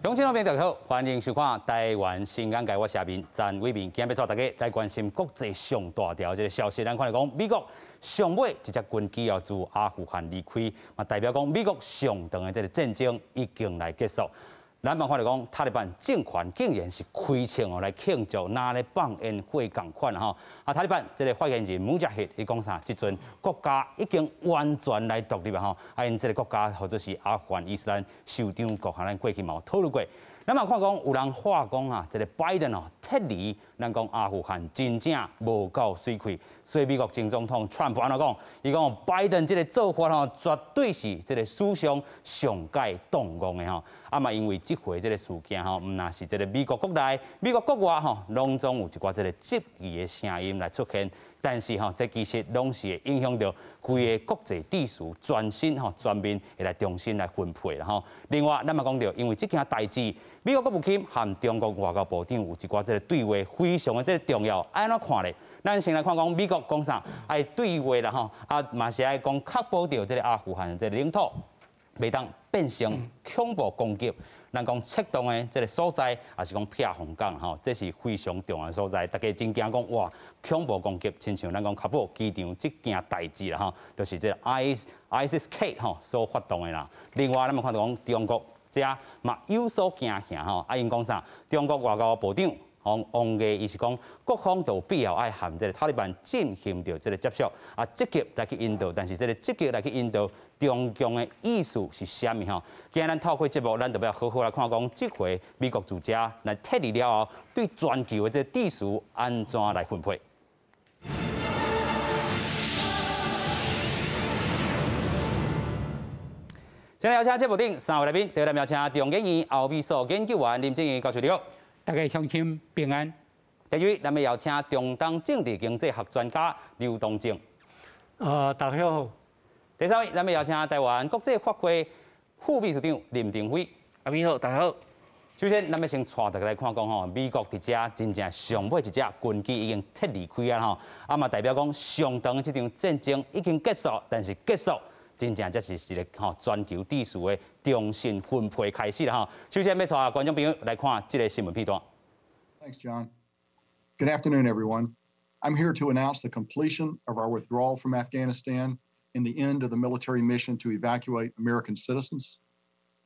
鄉親老朋友大家好，歡迎收看《台灣新眼界》，我是阿明詹偉明，今日欲帶大家來關心國際上大條這个消息。咱看來講，美國上尾一隻軍機哦，自阿富汗離開，嘛代表講美國上長的這个戰爭已經來結束。咱嘛看著講，塔利班政權竟然是開槍哦來慶祝，若咧放煙火仝款吼。啊，塔利班這个發言人穆賈希伊講啥？這陣國家已經完全來獨立啊吼。啊，𪜶這个國家號做是阿富汗伊斯蘭酋長國，咱過去嘛有討論過。咱嘛看講有人話講啊，這个拜登哦撤離，咱講阿富汗真正無夠媠氣，所以美國前總統川普按怎講？伊講拜登這个做法吼，絕對是這个史上上蓋動戇的吼。啊嘛，因為這回這个事件吼，毋但是這个美國國內、美國國外吼，攏總有一寡這个質疑的聲音來出現。但是吼，這其實攏是會影響著規个國際秩序全新吼全面會來重新來分配啦吼。另外，咱嘛講著，因為這件代誌，美國國務卿和中國外交部長有一寡這个對話，非常的這个重要。按怎看咧？咱先來看講美國講啥？愛對話啦吼，啊嘛是愛講確保著這个阿富汗的這个領土袂當變成恐怖攻擊。咱講適當的這个所在，抑是講避風港吼，這是非常重要的所在。大家真驚講哇，恐怖攻擊，親像咱講喀布爾機場這件代誌啦吼，就是這个 ISIS-K 吼所發動的啦。另外，咱嘛看著講中國遮嘛有所驚嚇吼，啊𪜶講啥？中國外交部長王毅伊是講，各方都有必要愛和這个塔利班進行著這个接觸，啊積極來去引導，但是這个積極來去引導，中共的意思是啥物吼？今日咱透過節目，咱就欲好好來看講，這回美國駐遮來撤離了後，對全球的這個秩序按怎來分配？先來邀請節目頂三位來賓，第一位邀請中研院歐美所研究員林正義教授，你好。大家鄉親平安。第二位，咱欲邀請中東政治經濟學專家劉東正。大家好。第三位，咱欲邀請台灣國際法會副秘書長林廷輝。阿明好，大家好。首先，咱欲先帶大家來看講吼，美國佇遮真正上尾一隻軍機已經撤離開啊吼，啊嘛代表講上長這場戰爭已經結束，但是結束真正才是一個吼全球秩序的重新分配開始啦吼。首先，欲帶觀眾朋友來看這个新聞片段。 Thanks, John. Good afternoon, everyone. I'm here to announce the completion of our withdrawal from Afghanistan and the end of the military mission to evacuate American citizens,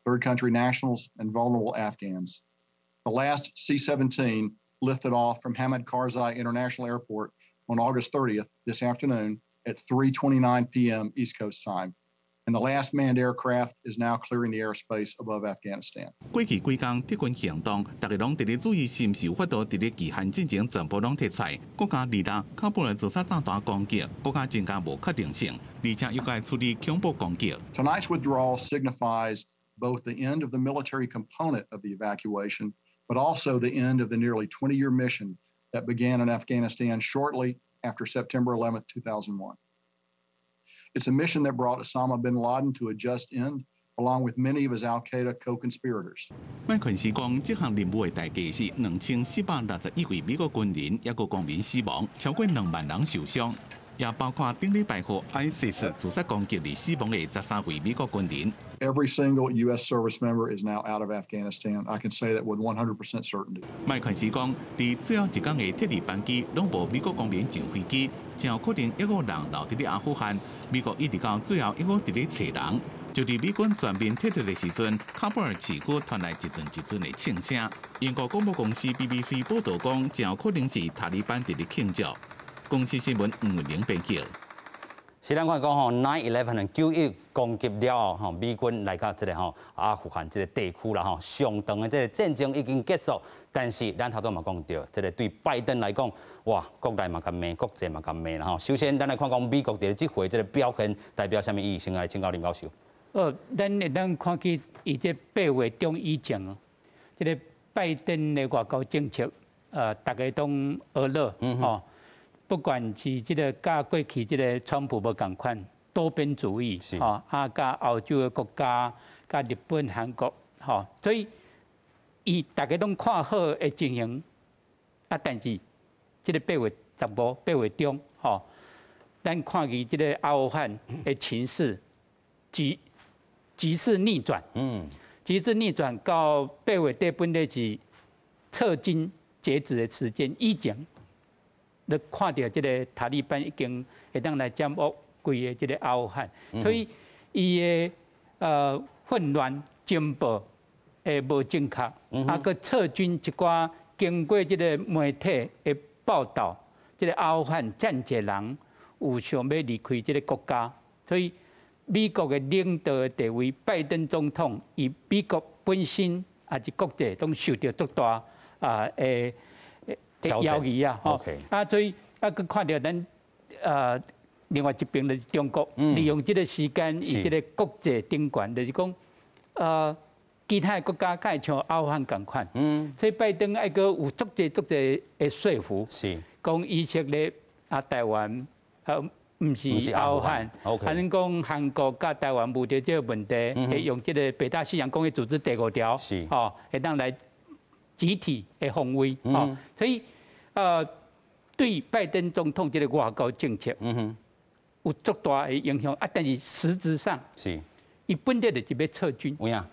third country nationals, and vulnerable Afghans. The last C-17 lifted off from Hamid Karzai International Airport on August 30th, this afternoon, at 3:29 p.m. East Coast time. And the last manned aircraft is now clearing the airspace above Afghanistan. 過去幾工撤軍行動，大家攏佇咧注意是毋是有法度佇咧期限進前全部攏撤出。國家二六喀布爾自殺炸彈攻擊，閣較增加無確定性，而且又該處理恐怖攻擊。 Tonight's withdrawal signifies both the end of the military component of the evacuation, but also the end of the nearly 20-year mission that began in Afghanistan shortly after September 11th, 2001. It's a mission that brought Osama bin Laden to a just end, along with many of his Al Qaeda co-conspirators. 麥肯錫講，這項任務的代價是2461位美國軍人抑閣公民死亡，超過2萬人受傷，也包括頂禮拜予 ISIS 自殺攻擊而死亡的13位美國軍人。 Every single U.S. service member is now out of Afghanistan. I can say that with 100% certainty. 麥肯錫講，佇最後一工的撤離班機，攏無美國公民上飛機，真有可能猶閣有人留佇咧阿富汗。美國一直到最後猶閣佇咧揣人。就佇美軍全面撤出的時陣，喀布爾市區傳來一陣一陣的槍聲。英國廣播公司 BBC 報導講，真有可能是塔利班佇咧慶祝。公視新聞黃文玲編輯。是咱看講吼，9/11 9/11攻擊了後吼，美軍來到這个吼阿富汗這个地區啦吼，上長的這个戰爭已經結束。但是咱頭拄嘛講著，這个對拜登來講，哇，國內嘛共罵，國際嘛共罵啦吼。首先，咱來看講美國佇咧這回這个表現代表啥物意義？先來請教林教授。咱會當看見伊這8月中以前哦，這个拜登的外交政策，大家攏呵樂吼。不管是這个佮過去這个川普無仝款多邊主義，吼啊，佮歐洲的國家、佮日本、韓國，吼，所以伊大家攏看好的情形，啊，但是這个8月15、8月中，吼，咱看見這个阿富汗的情勢局勢逆轉，局勢逆轉到8月底本來是撤軍截止的時間以前，你看著這个塔利班已經會當來掌握規个這个阿富汗，所以伊的混亂情報會無正確，啊，閣撤軍一寡經過這个媒體的報導，這个阿富汗遮濟人有想欲離開這个國家，所以美國的領導的地位，拜登總統伊美國本身抑是國際攏受著足大啊的懷疑啊，吼啊，所以啊，閣看著咱另外一邊就是中國利用這个時間，伊這个國際頂懸，就是講其他的國家敢會像阿富汗仝款，所以拜登愛閣有足濟足濟的說服，講以色列啊、台灣啊，毋是阿富汗，還是講韓國佮台灣無著這个問題，會用這个北大西洋公約組織第五條，吼，會當來集體的防衛，吼，所以對拜登總統這个外交政策，有足大的影響啊，但是實質上，伊本來就是欲撤軍，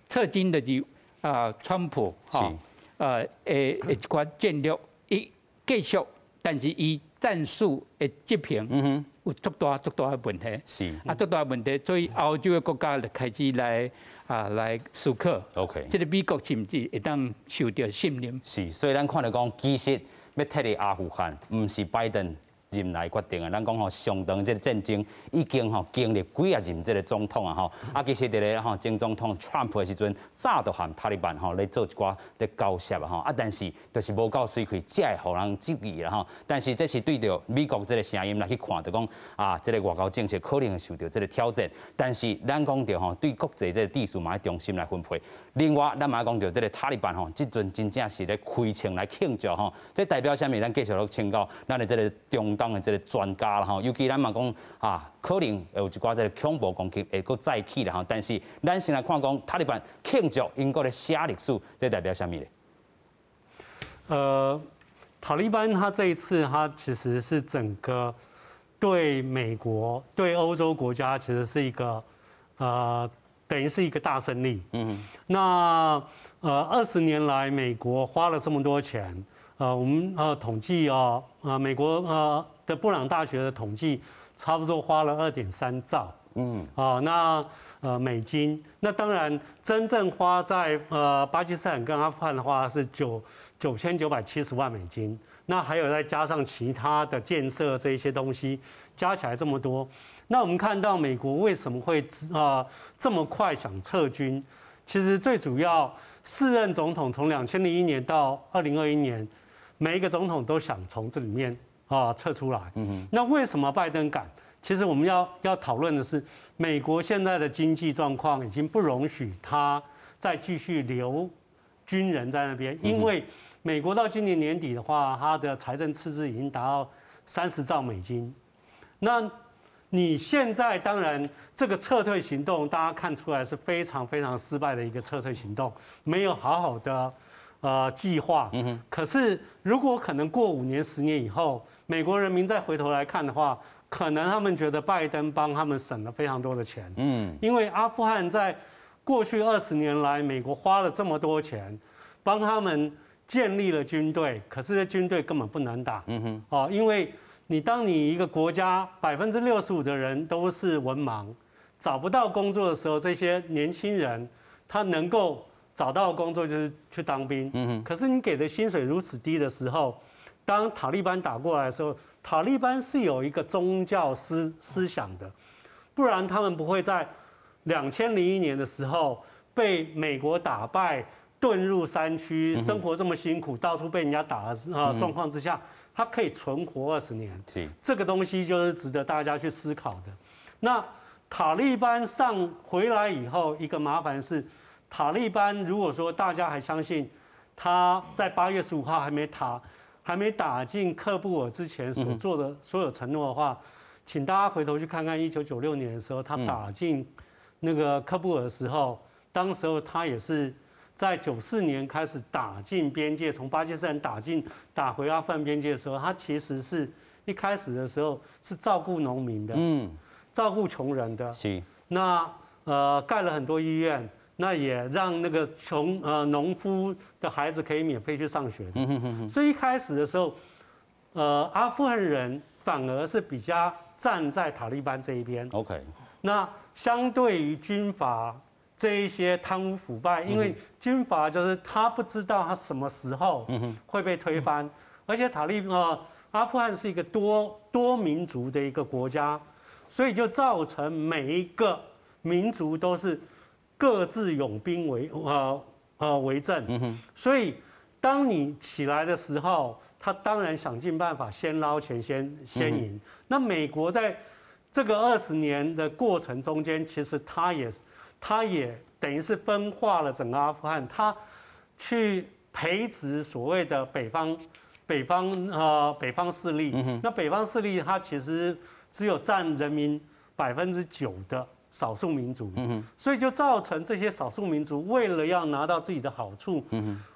撤軍就是啊，川普吼，的一寡戰略，伊繼續，但是伊戰術的執行有足大足大的問題，啊，足大的問題，所以歐洲的國家就開始來啊來思考這个美國是毋是會當受著信任？是，所以咱看著講，其實欲撤離阿富汗，毋是拜登任內決定的。咱講吼，上長這个戰爭已經吼經歷幾仔任這个總統啊吼，啊其實佇咧吼前總統川普的時陣，早就和塔利班吼咧做一寡咧交涉啊吼，啊但是就是無夠水氣，才會予人質疑啦吼。但是這是對著美國這个聲音來去看，就講啊，這个外交政策可能會受著這个挑戰。但是咱講著吼，對國際這个秩序嘛愛重新來分配。另外，咱嘛講著這个塔利班吼，這陣真正是咧開槍來慶祝吼，這代表啥物？咱繼續來請教咱的這个中東的這个專家啦吼。尤其咱嘛講啊，可能會有一寡這个恐怖攻擊會閣再起啦吼。但是咱先來看講塔利班慶祝𪜶閣咧寫歷史，這代表啥物咧？塔利班他這一次，他其實是整個對美國、對歐洲國家，其實是一個等於是一個大勝利。那20年來，美國花了這麼多錢，我們統計啊，美國的布朗大學的統計，差不多花了2.3兆。啊，那美金，那當然真正花在巴基斯坦跟阿富汗的話是9970萬美金，那還有再加上其他的建設這些東西，加起來這麼多。那我們看到美國為什麼會啊這麼快想撤軍？其實最主要四任總統從2001年到2021年，每一個總統都想從這裡面啊撤出來。那為什麼拜登敢？其實我們要討論的是，美國現在的經濟狀況已經不容許他再繼續留軍人在那邊，因為美國到今年年底的話，它的財政赤字已經達到30兆美金。那你現在當然這個撤退行動，大家看出來是非常非常失敗的一個撤退行動，沒有好好的計劃。可是如果可能過5年、10年以後，美國人民再回頭來看的話，可能他們覺得拜登幫他們省了非常多的錢。因為阿富汗在過去20年來，美國花了這麼多錢，幫他們建立了軍隊，可是這軍隊根本不能打。哦，因為你當你一個國家65%的人都是文盲，找不到工作的時候，這些年輕人他能夠找到工作就是去當兵。可是你給的薪水如此低的時候，當塔利班打過來的時候，塔利班是有一個宗教思想的，不然他們不會在2001年的時候被美國打敗，遁入山區，生活這麼辛苦，到處被人家打的啊狀況之下，他可以存活20年。這個東西就是值得大家去思考的。那塔利班上回來以後，一個麻煩是，塔利班如果說大家還相信他在8月15號還沒打進喀布爾之前所做的所有承諾的話，請大家回頭去看看1996年的時候，他打進那個喀布爾的時候，當時候他也是在94年開始打進邊界，從巴基斯坦打進打回阿富汗邊界的時候，他其實是一開始的時候是照顧農民的，照顧窮人的。那蓋了很多醫院，那也让那个穷农夫的孩子可以免费去上学。所以一开始的时候，阿富汗人反而是比较站在塔利班这一边。 那相对于军阀这一些贪污腐败，因为军阀就是他不知道他什么时候会被推翻，而且阿富汗是一个多民族的一个国家，所以就造成每一个民族都是各自拥兵为政，所以当你起来的时候，他当然想尽办法先捞钱先赢。那美国在这个20年的过程中间，其实他也等于是分化了整个阿富汗，他去培植所谓的北方势力。那北方势力，它其实只有占人民9%的少数民族，所以就造成这些少数民族为了要拿到自己的好处，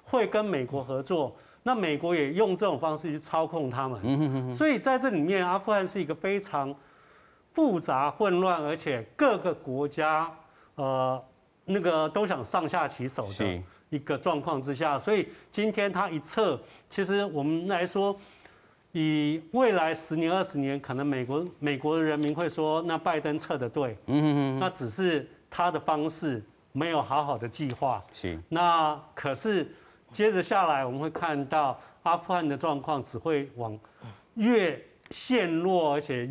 会跟美国合作。那美国也用这种方式去操控他们。所以在这里面，阿富汗是一个非常复杂、混乱，而且各个国家那个都想上下其手的一个状况之下。所以今天他一撤，其实我们来说，以未来10年、20年，可能美国的人民会说，那拜登撤的对，那只是他的方式没有好好的计划。那可是接着下来，我们会看到阿富汗的状况只会往越陷落，而且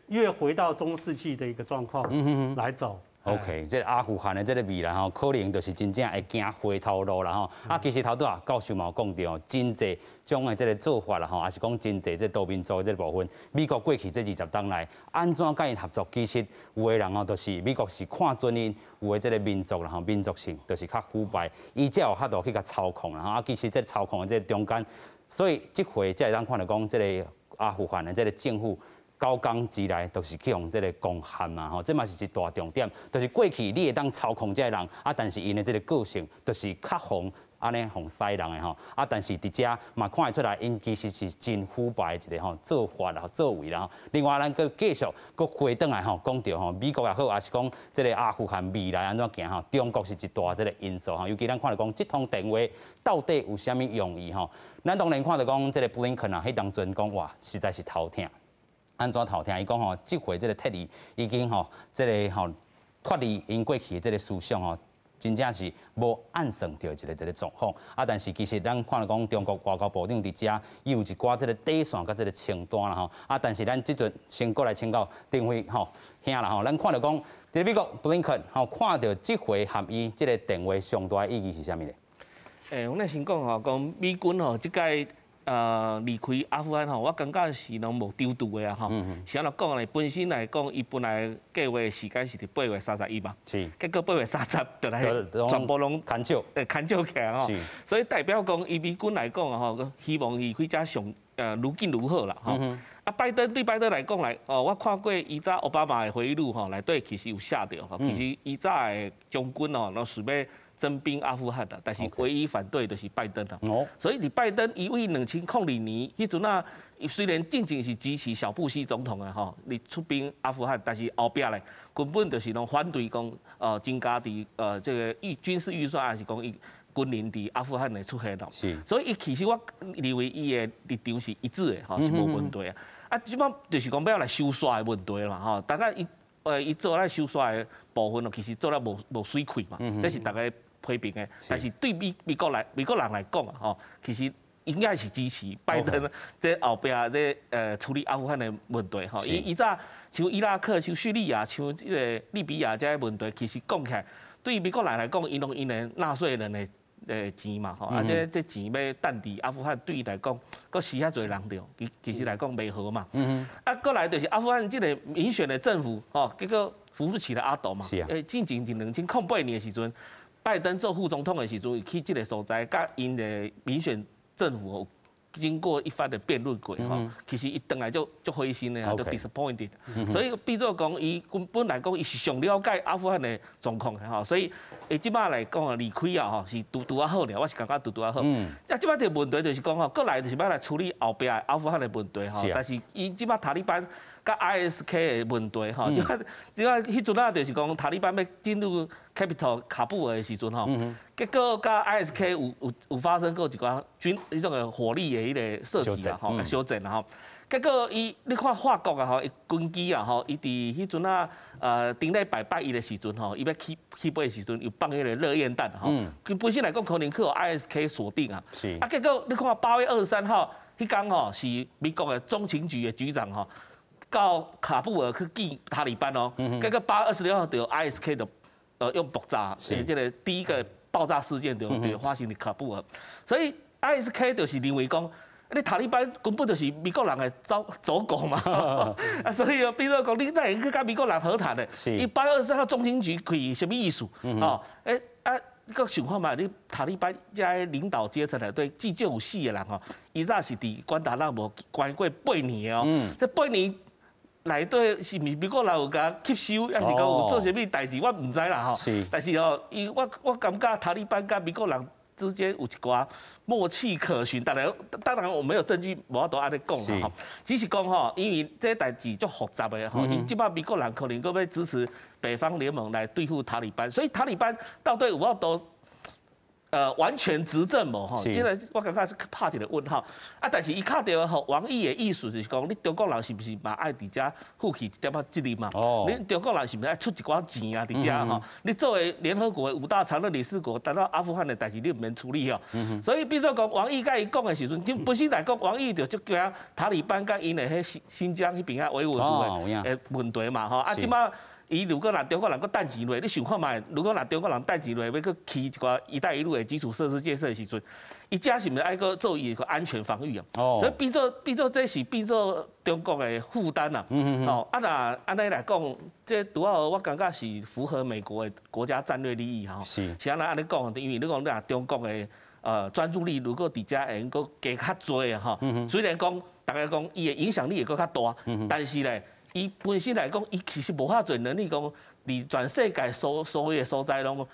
越回到中世纪的一个状况来走。 OK，这个阿富汗的这个未来吼，可能就是真正會行回頭路啦吼。啊，其實頭拄仔教授嘛有講著，真濟種的這個做法啦吼，抑是講真濟這多民族的這個部分，美國過去這20冬來按怎佮𪜶合作？其實有的人吼，就是美國是看準𪜶有的這個民族啦吼，民族性就是較腐敗，伊才有法度去共操控啦吼。啊，其實這個操控的這個中間，所以這回才會當看著講，這個阿富汗的這個政府，9工之內都是去予這個攻陷嘛吼，這嘛是一大重點，就是過去你會當操控這个人，啊，但是𪜶的這個個性就是較予按呢予使人的吼，啊，但是佇遮嘛看會出來，𪜶其實是真腐敗的一個吼做法啦、作為啦吼。另外，咱閣繼續閣回轉來吼，講著吼，美國也好，抑是講這個阿富汗未來按怎行吼，中國是一大這個因素吼。尤其咱看著講這通電話到底有啥物用意吼？咱當然看著講這個布林肯啊，彼當陣講哇，實在是頭疼。按怎頭疼？伊講吼，這回這個撤離已經吼，這個吼脫離𪜶過去的這個思想吼，真正是無按算著一個這個狀況。啊，但是其實咱看著講中國外交部長佇遮，伊有一寡這個底線佮這個清單啦吼。啊，但是咱這陣先過來請教丁輝吼兄啦吼，咱看著講佇美國布林肯吼，看著這回和伊這個電話上大的意義是啥物咧？欸，我先講吼，講美軍吼，這擺離開阿富汗吼，我感覺是攏無躊躇的啊吼。是按怎講咧？本身來講，伊本來計劃時間是佇8月31嘛，結果8月30就來全部攏牽手，牽手起來吼。所以代表講，伊美軍來講啊吼，希望離開遮上愈緊愈好啦吼。啊，拜登對拜登來講來，哦，我看過以早奧巴馬的回憶錄吼，內底其實有寫著吼，其實以早的將軍哦，攏想欲徵兵阿富汗啦，但是唯一反對就是拜登啦。所以你拜登伊為2002年彼陣啊，雖然進前是支持小布希總統的吼，你出兵阿富汗，但是後壁咧根本就是攏反對講，增加佇這個軍事預算，抑是講伊軍人佇阿富汗的出現咯。所以伊其實我認為伊的立場是一致的吼，是無問題啊。啊，這擺就是講欲來收煞的問題嘛吼，大概伊做來收煞的部分咯，其實做了無媠氣嘛，這是大家批評的。但是對美國人來講啊，吼，其實應該是支持拜登這後壁這處理阿富汗的問題吼。伊早像伊拉克、像敘利亞、像這個利比亞這些問題，其實講起來，對美國人來講，𪜶攏𪜶的納稅人的錢嘛吼，啊這錢欲擲佇阿富汗，對伊來講，閣死遐濟人著，其實來講袂好嘛。啊，過來就是阿富汗這個民選的政府，吼，結果扶不起的阿斗嘛。進前佇2008年的時陣，拜登做副總統的時陣，去這個所在，佮𪜶的民選政府經過一番的辯論過吼，其實伊轉來就足灰心的啊，就 disappointed。所以變做講，伊根本來講，伊是上了解阿富汗的狀況的吼，所以伊這擺來講啊，離開啊吼，是拄拄仔好爾，我是感覺拄拄仔好。啊，這擺這個問題就是講吼，過來就是欲來處理後壁阿富汗的問題吼，但是伊這擺塔利班佮 ISK 的問題吼，這擺這擺彼陣啊，就是講塔利班欲進入 capital 喀布爾的時陣吼，結果佮 ISK 有發生過一寡軍彼種的火力的彼个射擊啊，吼，小戰啊吼。結果伊你看法國啊吼，伊軍機啊吼，伊佇彼陣啊，頂禮拜拜一的時陣吼，伊欲起起飛的時陣，有放彼个熱焰彈吼。佢本身來講可能去予 ISK 鎖定啊。啊，結果你看8月23號彼工吼，是美國的中情局的局長吼，到喀布爾去見塔利班哦。結果8月26號就 ISK 就用爆炸，是這个第一個爆炸事件就發生佇喀布爾。所以 ISK 就是認為講，你塔利班根本就是美國人的走走狗嘛，啊，所以啊，變做講你哪會去佮美國人和談的？伊8月24號中情局開啥物意思？哦，欸啊，你閣想看覓，你塔利班遮領導階層內底至少有四個人吼，伊早是佇關達納摩關過八年的哦，這八年內底是毋是美國人有共吸收，抑是講有做啥物代誌，我毋知啦吼。但是哦，伊我感覺塔利班佮美國人之間有一寡默契可循，當然當然我沒有證據，無法度按呢講啦吼。只是講吼，因為這代誌足複雜的吼，伊這擺美國人可能閣欲支持北方聯盟來對付塔利班，所以塔利班到底有法度完全執政無吼？這个我感覺是拍一个問號。啊，但是伊敲著予王毅的意思就是講，你中國人是毋是嘛愛佇遮負起一點仔責任嘛？你中國人是毋是愛出一寡錢啊？佇遮吼？你作為聯合國的五大常任理事國，等到阿富汗的代誌你毋免處理哦。所以變做講，王毅佮伊講的時陣，本身來講，王毅就足驚塔利班佮𪜶的彼新疆彼邊仔維吾爾族的問題嘛吼。啊，這擺。伊如果若中國人閣擲錢落，你想看覓？如果若中國人擲錢落，欲閣起一寡一帶一路的基礎設施建設的時陣，伊遮是毋是愛閣做伊個安全防禦啊？所以變做這是變做中國的負擔啦。哦，啊若按呢來講，這拄好我感覺是符合美國的國家戰略利益吼。是按怎按呢講？因為你講你若中國的專注力如果佇遮會用閣加較濟吼，雖然講逐家講伊的影響力會閣較大，但是咧，伊本身來講，伊其實無遐濟能力講，佇全世界所有的所在攏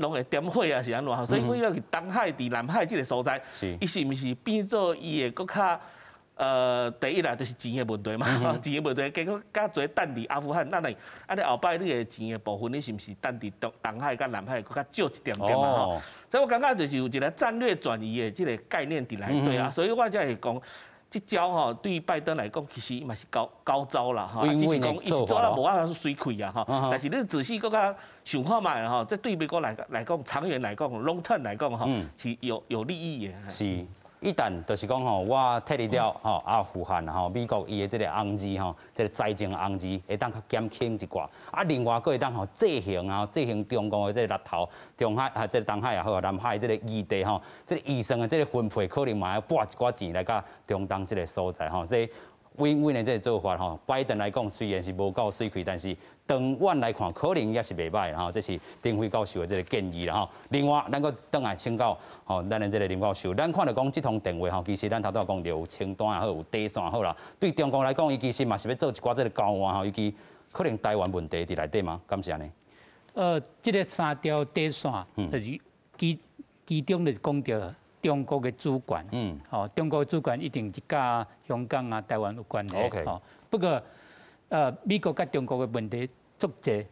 會點火啊，是按怎？所以為了去東海、佇南海這个所在，伊是毋是變做伊會閣較第一啦，就是錢的問題嘛，錢的問題，結果較濟擲佇阿富汗，咱來按呢後擺你的錢的部分，你是毋是擲佇東海佮南海閣較少一點點嘛？吼，所以我感覺就是有一个戰略轉移的這个概念佇內底啊，所以我才會講。這招吼對於拜登來講，其實伊嘛是高高招啦吼，只是講伊是做了無法度隨氣啊吼。但是你仔細閣較想看覓吼，這對美國來講，長遠來講，long term 來講吼，是有利益的。是，一旦就是講吼，我撤離了吼阿富汗吼，美國伊的這个紅字吼，這个財政紅字會當較減輕一寡。啊，另外閣會當吼制衡啊，制衡中國的這个力頭，中海啊，這个東海也好，南海這个議題吼，這个預算的這个分配可能嘛愛撥一寡錢來佮中東這个所在吼，這穩穩的這个做法吼，拜登來講雖然是無夠媠氣，但是長遠來看可能也是袂䆀吼，這是丁輝教授的這个建議啦吼。另外，咱閣轉來請教吼，咱的這个林教授，咱看著講這通電話吼，其實咱頭拄仔講著有清單也好，有底線好啦。對中國來講，伊其實嘛是欲做一寡這个交換吼，尤其可能台灣問題佇內底嗎？敢是按呢？這个三條底線，就是其中就是講著中國的主權，吼，中國主權一定是佮香港啊、台灣有關係，吼。不過，美國佮中國的問題足濟，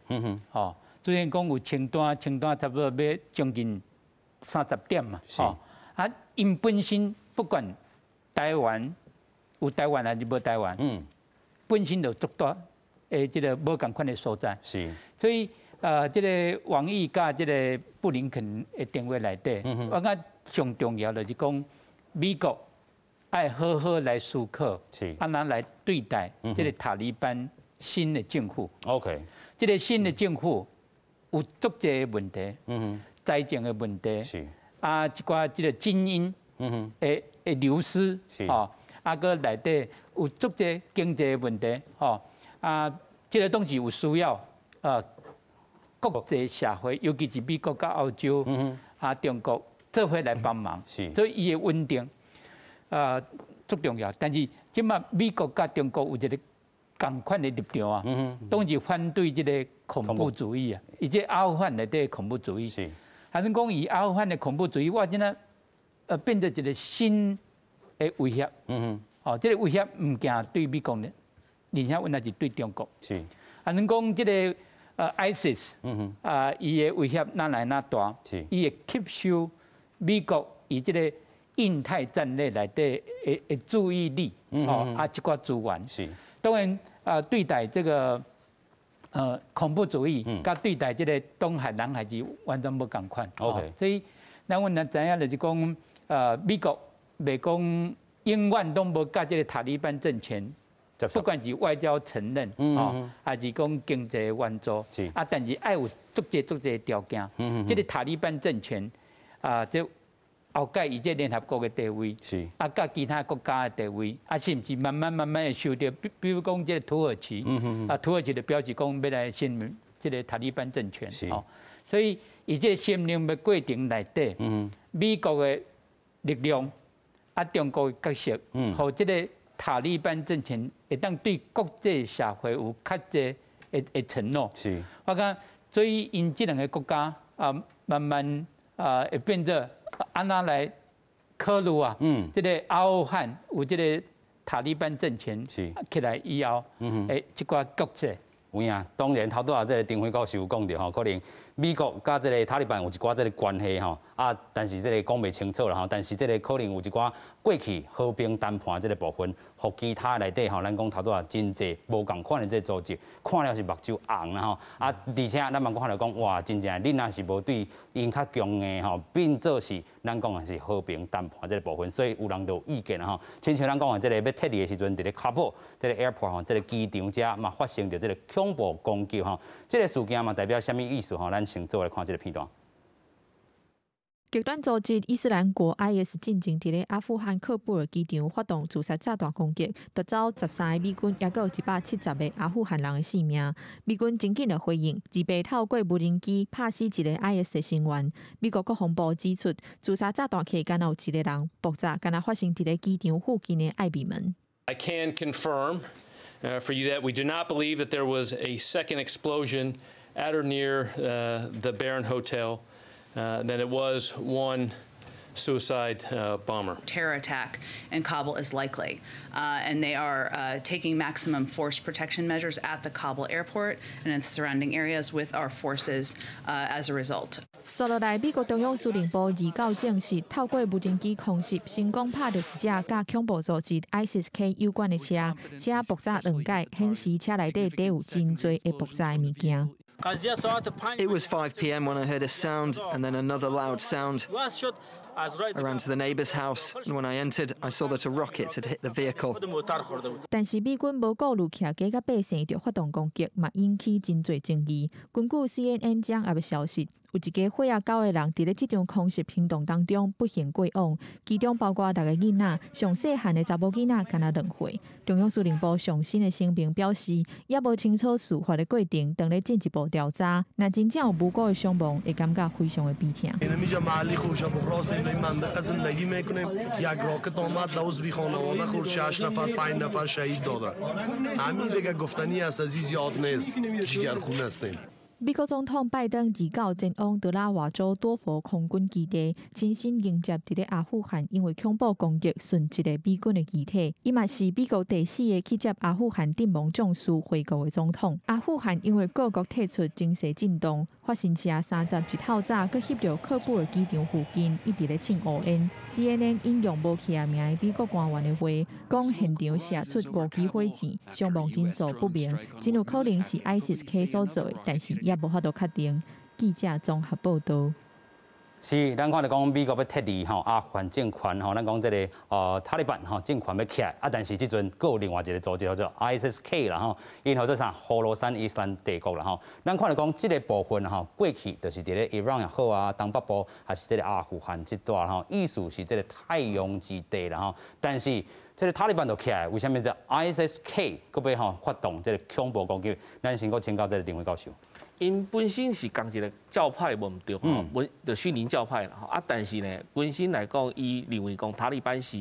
吼，雖然講有清單，清單差不多欲將近30點嘛，吼，啊，𪜶本身不管台灣有台灣還是無台灣，本身就足大的這个無仝款的所在，所以，這个王毅佮這个布林肯的電話內底，我感覺上重要就是講美國愛好好來思考，按怎來對待這个塔利班新的政府。 這个新的政府有足濟的問題，財政的問題，啊，一寡這个精英的流失，吼，啊，閣內底有足濟經濟的問題，吼，啊，這个攏是有需要，國際社會，尤其是美國佮澳洲，啊，中國做伙來幫忙，所以伊的穩定，足重要。但是這擺美國佮中國有一个仝款的立場啊，當是反對這个恐怖主義啊，伊這阿富汗內底恐怖主義，還是講伊阿富汗的恐怖主義，我真的變做一个新的威脅。哦，這个威脅毋驚對美國呢，而且原來是對中國。還是講這个。ISIS，啊，伊的威脅愈來愈大，伊會吸收美國伊這个印太戰略內底的注意力，哦，啊，這寡資源。當然啊，對待這個恐怖主義，佮對待這个東海、南海是完全無仝款。 所以，咱阮若知影就是講，美國袂講永遠攏無佮這个塔利班政權，不管是外交承認，哦，還是講經濟援助，啊，但是愛有足濟足濟條件。這个塔利班政權啊，這後蓋伊這聯合國的地位，啊，佮其他國家的地位，啊，是毋是慢慢慢慢會受著？比如講這个土耳其，啊，土耳其就表示講欲來承認這个塔利班政權，哦，所以伊這个承認的過程內底，美國的力量，啊，中國的角色，予這个塔利班政權會當對國際社會有較濟的承諾。我感覺，所以𪜶這兩个國家啊，慢慢啊會變做按怎來考慮啊？這个阿富汗有這个塔利班政權起來以後，這寡國際。有影，當然頭拄仔這个丁輝教授有講著吼，可能美國佮這个塔利班有一寡這个關係吼，啊，但是這个講袂清楚啦吼，但是這个可能有一寡過去和平談判這个部分，予其他內底吼，咱講頭拄仔真濟無仝款的這個組織，看了是目睭紅啦吼，啊，而且咱嘛看著講，哇，真正你若是無對𪜶較強硬吼，變做是咱講的是和平談判這个部分，所以有人就有意見啦吼，親像咱講的這個欲撤離的時陣，佇咧喀布爾這个 airport 吼，這个機場遮嘛發生著這个恐怖攻擊吼，這个事件嘛代表啥物意思吼？咱先做來看這个片段。極端組織伊斯蘭國 IS 進前佇咧阿富汗喀布爾機場發動自殺炸彈攻擊，奪走13個美軍，抑閣有170個阿富汗人的性命。美軍真緊就回應，二八透過無人機拍死一个 IS 的成員。美國國防部指出，自殺炸彈客敢若有一个人爆炸，敢若發生佇咧機場附近的愛美門。 I can confirm for you that we do not believe that there was a second explosion at or near the Baron Hotel. That it was one suicide bomber. Terror attack in Kabul is likely, and they are taking maximum force protection measures at the Kabul airport and in the surrounding areas with our forces as a result. 紲落來，美國中央司令部29證實，透過無人機空襲，成功拍著一架佮恐怖組織 ISIS-K 有關的車，車爆炸兩擺，顯示車內底底有真濟會爆炸的物件。 It was 5 p.m. when I heard a sound and then another loud sound. I ran to the neighbour's house, and when I entered, I saw that a rocket had hit the vehicle. 但是美軍無顧慮徛家佮百姓就發動攻擊，嘛引起真濟爭議。根據 CNN 掌握的消息，有一家伙仔九个人佇咧這場空襲行動當中不幸過往，其中包括六个囡仔，上細漢的查某囡仔敢若2歲。中央司令部上新的聲明表示，猶無清楚事發的過程，正咧進一步調查。若真正有無辜的傷亡，會感覺非常的悲痛。 منطقه زندگی میکنیم یک راکت آمد د عضوی خانواده خورد شش نفر پنج نفر شهید داده همین دیگه گفتنی است از زیاد نیست جگر خون هستیم。美國總統拜登29前往德拉瓦州多佛空軍基地，親身迎接佇咧阿富汗因為恐怖攻擊殉職的美軍的遺體。伊嘛是美國第四个去接阿富汗陣亡將士回國的總統。阿富汗因為各國退出情勢震盪，法新社31透早閣翕著喀布爾機場附近一直咧衝烏煙。CNN 引用無起名的美國官員的話，講現場射出五支火箭，傷亡人數不明，真有可能是 ISIS-K 所做的，但是猶無法度確定。記者綜合報導。是，咱看著講美國欲撤離吼阿富汗政權吼，咱講這个塔利班吼政權欲起來，啊，但是這陣閣有另外一个組織叫做 ISIS-K 啦吼，𪜶號做啥？呼羅珊伊斯蘭帝國啦吼。咱看著講這个部分吼，過去就是佇咧伊朗也好啊，東北部還是這个阿富汗這帶吼，意思是這个太陽之地啦吼。但是這个塔利班就起來，為啥物這 ISIS-K 閣欲吼發動這个恐怖攻擊？咱先閣請教這个林輝教授。𪜶本身是仝一个教派無毋對吼，本就遜尼教派啦吼。啊，但是呢，本身來講，伊認為講塔利班是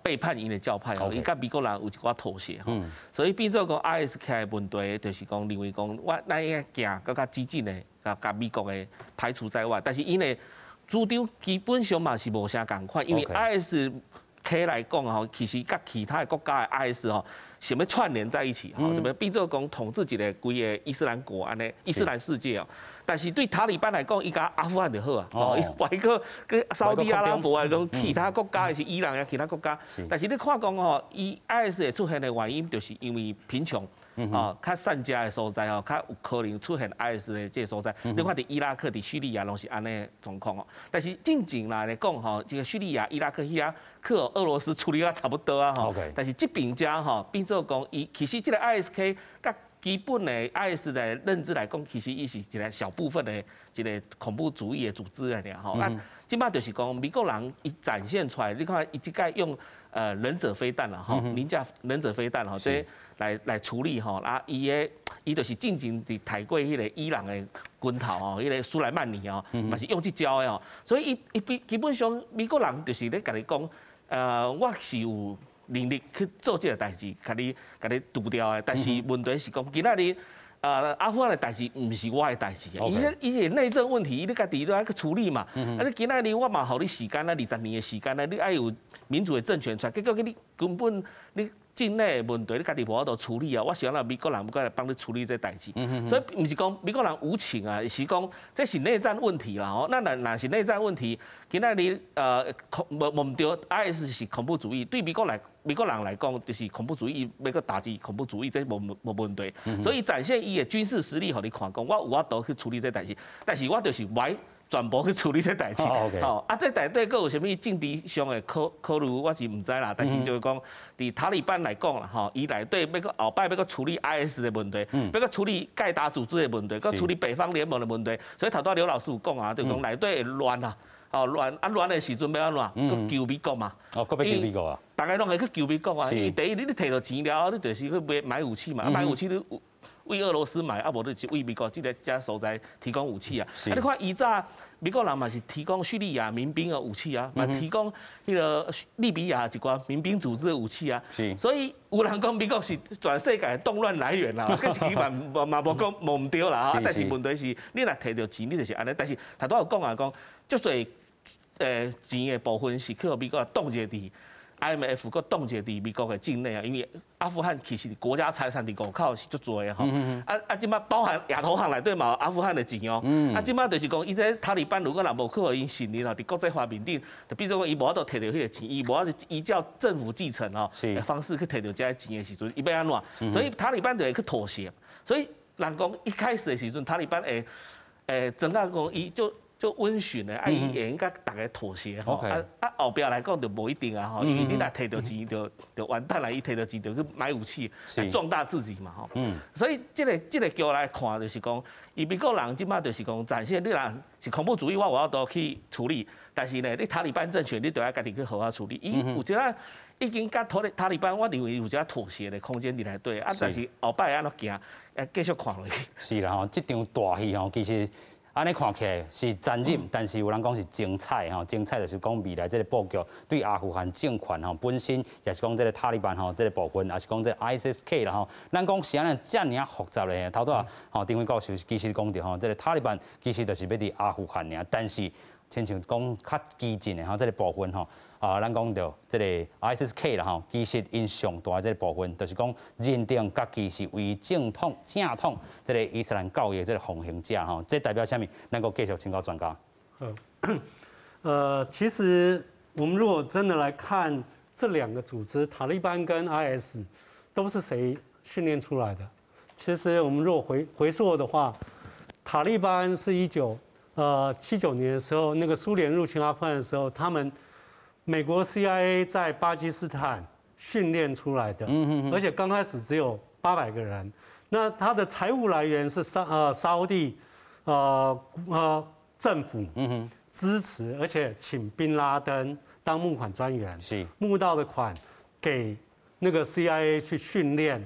背叛𪜶的教派吼，伊佮美國人有一寡妥協吼，所以變做講 ISK 的問題，就是講認為講我咱應該行閣較激進的，共共美國的排除在外。但是𪜶的主張基本上嘛是無啥仝款，因為 ISK 來講吼，其實佮其他的國家的 IS 吼，想欲串聯在一起，吼，就欲變做講統治一个規个伊斯蘭國按呢，伊斯蘭世界哦。但是對塔利班來講，伊共阿富汗就好啊，哦，伊袂閣去沙烏地阿拉伯啊，講其他國家，抑是伊朗啊，其他國家。但是你看講吼，伊 IS 會出現的原因，就是因為貧窮。哦，較散遮的所在哦，較有可能出現 IS 的這个所在。你看佇伊拉克、佇敘利亞攏是按呢狀況哦。但是進前來講吼，這个敘利亞、伊拉克彼遐去予俄羅斯處理甲差不多啊吼。但是這邊遮吼變做講，伊其實這个 ISK 佮基本的 IS 的認知來講，其實伊是一个小部分的一个恐怖主義的組織來爾吼。啊，這擺就是講美國人伊展現出來，你看伊這擺用忍者飛彈啦吼，凌駕忍者飛彈吼，這來處理吼，啊，伊的伊就是進前佇刣過彼个伊朗的軍頭吼，彼个蘇萊曼尼哦，嘛是用這招的哦，所以伊伊比基本上美國人就是咧共你講，我是有能力去做這个代誌，共你除掉的，但是問題是講今仔日。阿富汗的代誌毋是我的代誌啊，伊這伊是內政問題，你家己都愛去處理嘛。啊，你今仔日我嘛予你時間啊，20年的時間啊，你愛有民主的政權出來，結果你根本你境內的問題你家己無法度處理啊。我想讓美國人過來幫你處理這代誌，所以毋是講美國人無情啊，是講這是內戰問題啦吼。那若若是內戰問題，今仔日恐無無毋對，IS 是恐怖主義，對美國人來講，就是恐怖主義，欲閣打擊恐怖主義，這無無問題。所以展現伊的軍事實力，予你看，講我有法度去處理這代誌，但是我就是無愛全部去處理這代誌。吼，啊，這內底閣有啥物政治上的考慮，我是毋知啦。但是就是講，佇塔利班來講啦，吼，伊內底欲閣後擺欲閣處理 IS 的問題，欲閣處理蓋達組織的問題，閣處理北方聯盟的問題。所以頭拄仔劉老師有講啊，就講內底會亂啊。哦，亂啊亂的時陣欲按怎？閣求美國嘛？哦，閣欲求美國啊？逐家攏會去求美國啊！因為第一，你提著錢了後，你就是去買武器嘛。買武器你為俄羅斯買，啊無你是為美國這个遮所在提供武器啊。啊，你看以早美國人嘛是提供敘利亞民兵的武器啊，嘛提供彼个利比亞一寡民兵組織的武器啊。所以有人講美國是全世界動亂來源啦，這是嘛嘛無講無毋對啦。但是問題是，你若提著錢，你就是按呢。但是頭拄仔有講啊，講足濟錢的部分是去予美國凍結佇 IMF，閣凍結佇美國的境內啊，因為阿富汗其實國家財產佇外口是足濟的吼。啊啊，這擺包含亞投行內底嘛有阿富汗的錢哦。啊，這擺就是講，伊這塔利班如果若無去予𪜶承認吼，佇國際化面頂，就變做講伊無法度提著彼个錢，伊無法度依照政府繼承吼的方式去提著這个錢的時陣，伊欲按怎？所以塔利班就會去妥協。所以人講一開始的時陣，塔利班會怎樣講？伊就溫馴的，啊，伊會用共逐家妥協吼，啊啊後壁來講就無一定啊吼，因為你若提著錢就完蛋啦，伊提著錢就去買武器來壯大自己嘛吼。所以這个這个局來看，就是講，伊美國人這擺就是講展現，你若是恐怖主義，我有法度去處理，但是呢，你塔利班政權，你就愛家己去好好處理。伊有一寡已經佮塔利班，我認為有一寡妥協的空間佇內底，啊，但是後擺按怎行，要繼續看落去。是啦吼，這場大戲吼，其實。按呢看起來是殘忍，但是有人講是精彩吼，精彩就是講未來這个布局對阿富汗政權吼本身，也是講這个塔利班吼這个部分，也是講這个 ISK 啦吼。咱講是按呢遮爾複雜咧，頭拄仔吼丁輝教授其實講著吼，這个塔利班其實就是欲佇阿富汗爾，但是親像講較激進的吼這个部分吼。啊，咱講著這个 ISK 啦吼，其實𪜶上大這个部分，就是講認定家己是為正統正統這个伊斯蘭教義這个奉行者吼，這代表啥物？咱閣繼續請教專家。其實我們如果真的來看這兩個組織，塔利班跟 IS，都是誰訓練出來的？其實我們如果回溯的話，塔利班是1979年的時候，那個蘇聯入侵阿富汗的時候，他們美國 CIA 在巴基斯坦訓練出來的，而且剛開始只有800個人。那他的財務來源是沙烏地政府支持，而且請賓拉登當募款專員，募到的款給那個 CIA 去訓練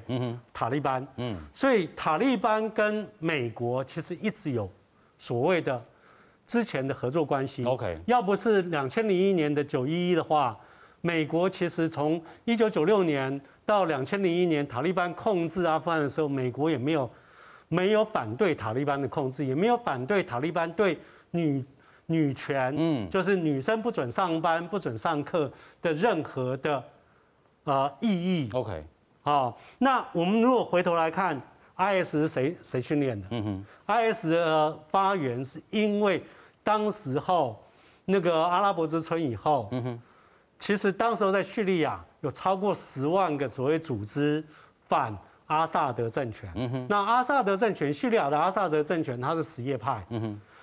塔利班。所以塔利班跟美國其實一直有所謂的之前的合作關係。 要不是2001年的9.11的話，美國其實從1996年到2001年塔利班控制阿富汗的時候，美國也沒有反對塔利班的控制，也沒有反對塔利班對女權，就是女生不准上班、不准上課的任何的異議。好，那我们如果回头来看，IS 是谁训练的？IS 的发源是因为当时候那个阿拉伯之春以后，其实当时候在叙利亚有超过10万个所谓组织反阿萨德政权。那阿萨德政权，叙利亚的阿萨德政权，它是什叶派。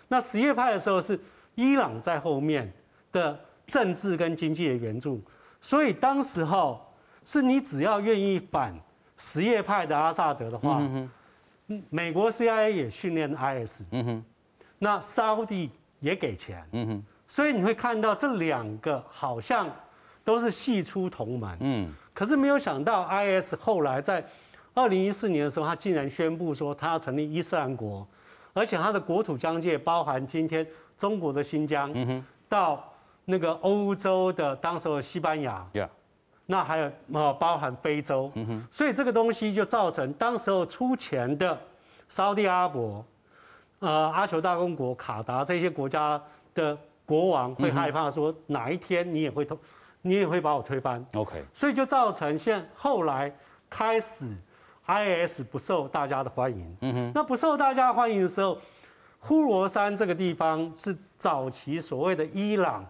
那什叶派的时候是伊朗在后面的政治跟经济的援助，所以当时候是你只要愿意反什叶派的阿萨德的话，美国 CIA 也训练 IS，那沙乌地也给钱，所以你会看到这两个好像都是系出同门，可是没有想到 IS 后来在2014年的时候，他竟然宣布说他要成立伊斯兰国，而且他的国土疆界包含今天中国的新疆，到那个欧洲的当时的西班牙，那还有包含非洲，所以这个东西就造成当时候出钱的沙乌地阿拉伯、阿酋大公国、卡达这些国家的国王会害怕说哪一天你也会把我推翻。 所以就造成现后来开始 IS 不受大家的欢迎。那不受大家欢迎的时候，呼罗珊这个地方是早期所谓的伊朗、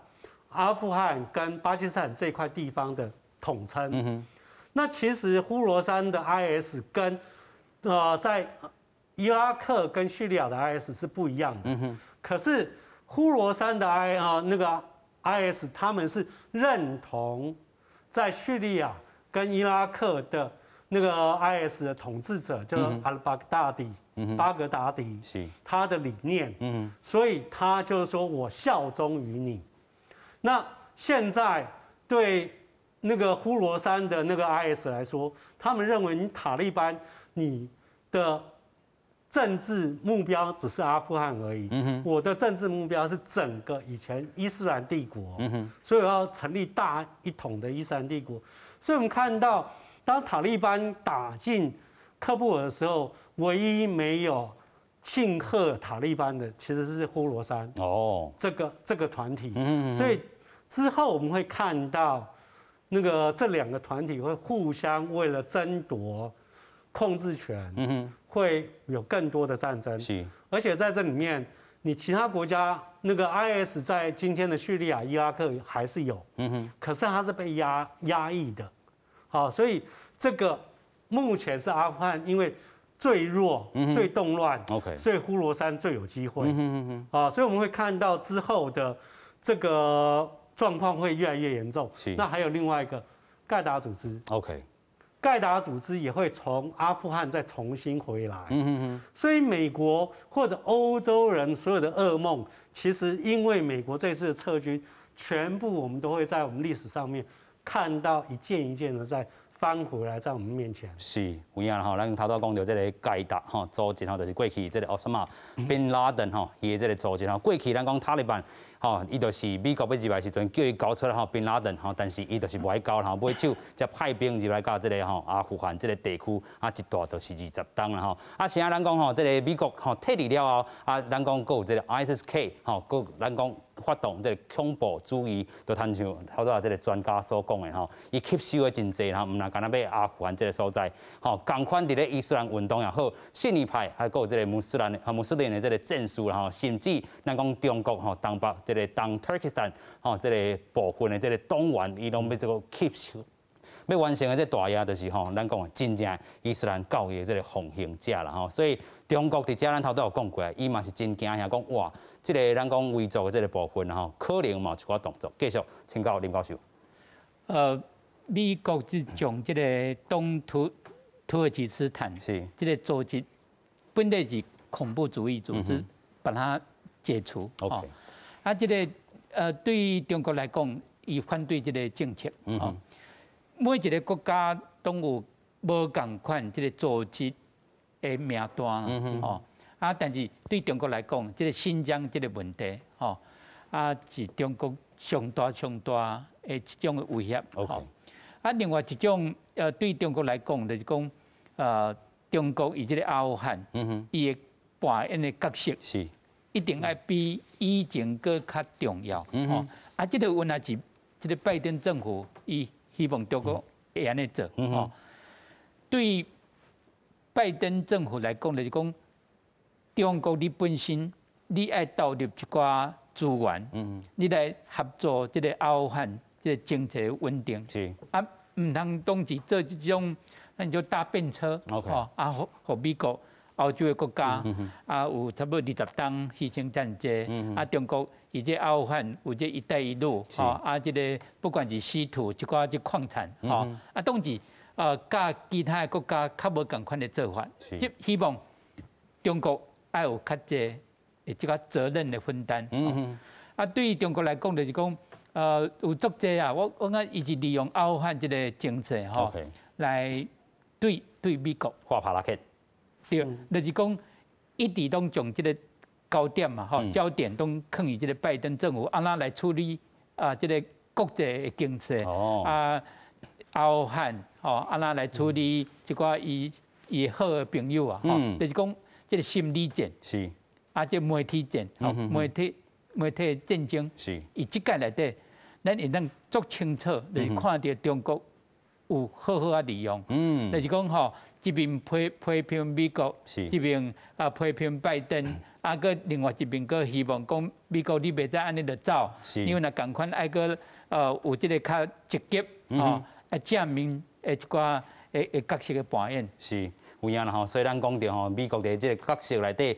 阿富汗跟巴基斯坦这块地方的统称。那其实呼罗珊的 IS 跟在伊拉克跟叙利亚的 IS 是不一样的。可是呼罗珊的 I 啊那个 IS 他们是认同在叙利亚跟伊拉克的那个 IS 的统治者，叫做阿尔巴达迪，巴格达迪，他的理念。所以他就是说我效忠于你。那现在对那个呼罗珊的那个 IS 来说，他们认为你塔利班，你的政治目标只是阿富汗而已。我的政治目标是整个以前伊斯兰帝国。所以我要成立大一统的伊斯兰帝国。所以我们看到，当塔利班打进喀布尔的时候，唯一没有庆贺塔利班的其实是呼罗珊这个团体。所以之后我们会看到，那个这两个团体会互相为了争夺控制权，会有更多的战争。而且在这里面，你其他国家那个 IS 在今天的叙利亚、伊拉克还是有，可是它是被压抑的，好，所以这个目前是阿富汗因为最弱、最动乱所以呼罗珊最有机会，啊，所以我们会看到之后的这个状况会越来越严重。那还有另外一个盖达组织盖达组织也会从阿富汗再重新回来。所以美国或者欧洲人所有的噩梦，其实因为美国这次的撤军，全部我们都会在我们历史上面看到一件一件的在翻回来在我们面前。是，有影吼，咱頭拄講著這个蓋達吼組織吼，就是過去這个奧沙瑪賓拉登吼，伊的這个組織吼，過去咱講塔利班吼，伊就是美國欲入來時陣叫伊交出來吼賓拉登吼，但是伊就是無愛交吼，尾手才派兵入來到這个吼阿富汗這个地區，啊一蹛就是20冬啦吼。啊，啥咱講吼，這个美國吼撤離了後，啊，咱講閣有這个 ISIS-K 吼，閣咱講發動這个恐怖主義，就親像頭拄仔這个專家所講的吼，伊吸收的真濟吼，毋但干焦欲阿富汗這个所在，吼，仝款佇咧伊斯蘭運動也好，遜尼派，還閣有這个穆斯林的這个戰士啦吼，甚至咱講中國吼東北這个東突爾基斯坦吼這个部分的這个黨員，伊攏欲這个吸收。欲完成的這大業，就是吼，咱講真正伊斯蘭教義的這个奉行者啦吼。所以中國佇遮咱頭拄有講過，伊嘛是真驚嚇講哇，這个咱講維族的這个部分吼，可能嘛有一寡動作。繼續請教林教授。美國是將這个東土耳其斯坦這个組織，本來是恐怖主義組織，把它解除。 啊，這个對中國來講，伊反對這个政策。每一个國家攏有無仝款這个組織的名單吼。啊，但是對中國來講，這个新疆這个問題，吼，啊是中國上大上大的一種的威脅。 啊，另外一種對中國來講，就是講，中國伊這个阿富汗，伊的扮演的角色一定愛比以前閣較重要。吼，啊，這个原來是這个拜登政府伊希望中國會按呢做。吼。對拜登政府來講，就是講中國你本身你愛投入一寡資源，你來合作這個阿富汗這個經濟穩定。啊，毋通當是做這種，咱叫搭便車。吼，啊，予美國、歐洲的國家，啊，有差不多20冬犧牲遮濟，啊，中國伊這阿富汗有這一帶一路，吼，啊，這個不管是稀土，一寡這礦產，吼，啊，當時佮其他的國家較無仝款的做法，即希望中國愛有較濟的這個責任的分擔。啊，對於中國來講，就是講，有足濟啊，我感覺伊是利用阿富汗這個政策吼，來對美國畫帕拉克。對，就是講一直攏將這個焦點嘛，吼，焦點攏囥佇這個拜登政府按怎來處理啊，這個國際的經濟，啊，阿富汗，吼，按怎來處理這寡伊好的朋友啊，吼，就是講這個心理戰，啊，這媒體戰，吼，媒體戰爭，伊這屆內底，咱會當足清楚，就是看著中國有好好仔利用，就是講吼，一面批評美國，一面啊批評拜登，啊，閣另外一面閣希望講美國你袂使按呢就走，因為若仝款愛閣有這個較積極，吼，啊正面的一寡的角色的扮演。是，有影啦吼，所以咱講著吼，美國佇這個角色內底，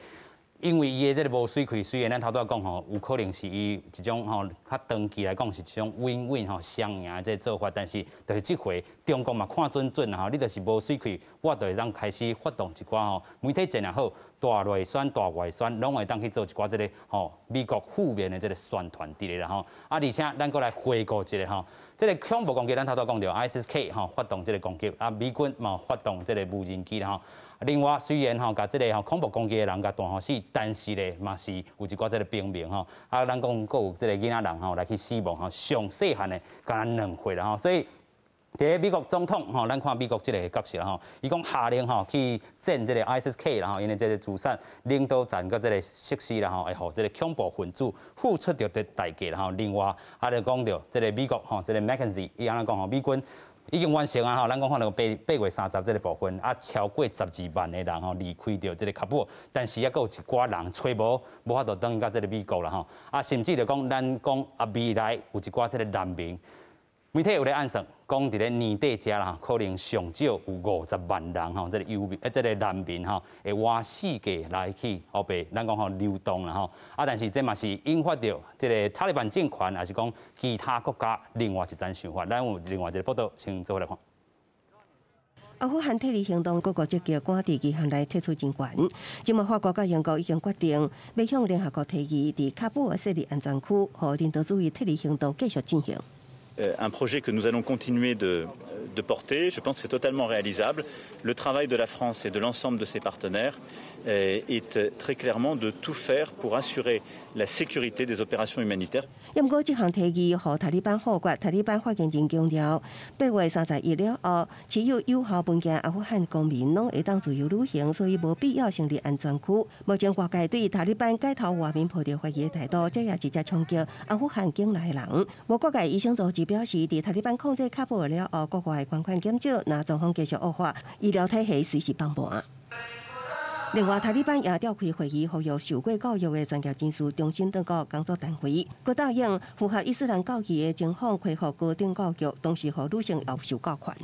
因為伊的這個無媠氣，雖然咱頭拄仔講吼，有可能是伊一種吼較長期來講是一種 win-win 吼雙贏的這個做法，但是就是這回中國嘛看準準啦吼，你就是無媠氣，我就會當開始發動一寡吼媒體戰也好，大內宣、大外宣，攏會當去做一寡這個吼美國負面的這個宣傳佇咧啦吼。啊，而且咱閣來回顧一下吼，這個恐怖攻擊，咱頭拄仔講著 ISIS-K 吼發動這個攻擊，啊，美軍嘛發動這個無人機啦吼。另外，雖然吼，共這個吼恐怖攻擊的人共彈予死，但是咧嘛是有一寡這個平民吼，啊，咱講閣有這個囡仔人吼來去死亡吼，上細漢的敢若2歲啦吼，所以佇咧美國總統吼，咱看美國這個角色吼，伊講下令吼去戰這個 ISIS-K 啦吼，𪜶的這個資產領導層佮這個設施啦吼，會予這個恐怖分子付出著的代價啦吼。另外，啊，就講著這個美國吼，這個 McKenzie 伊按怎講吼，美軍已經完成啊吼，咱講看著8月30這個部分，啊，超過12萬的人吼離開著這個喀布爾，但是猶閣有一寡人揣無無法度轉去到這個美國啦吼，啊，甚至就講咱講啊未來有一寡這個難民，媒體有咧按算，講佇咧年底遮啦，可能上少有50萬人吼，這個移民這個難民吼會倚四界來去後壁，咱講吼流動啦吼，啊，但是這嘛是引發著這個塔利班政權，抑是講其他國家另外一層想法。咱有另外一個報道，先做伙來看。阿富汗撤離行動各國積極趕佇期限內撤出人員。這馬法國佮英國已經決定，欲向聯合國提議，佇喀布爾設立安全區，予人道主義撤離行動繼續進行。 Un projet que nous allons continuer de porter. Je pense que c'est totalement réalisable. Le travail de la France et de l'ensemble de ses partenaires est très clairement de tout faire pour assurer la sécurité des opérations humanitaires. 毋過，這項提議予塔利班否決。塔利班發言人強調，8月31了後，持有有效文件阿富汗公民攏會當自由旅行，所以無必要成立安全區。目前外界對塔利班解頭外民抱著懷疑的態度，這也直接衝擊阿富汗境內人。無國界醫生組織表示，佇塔利班控制喀布爾了後，國外捐款減少，若狀況繼續惡化，醫療體系隨時崩盤。另外，塔利班也召開會議，呼籲受過教育的專業人士重新轉到工作單位，閣答應符合伊斯蘭教義的情況恢復高等教育，同時予女性也受教權。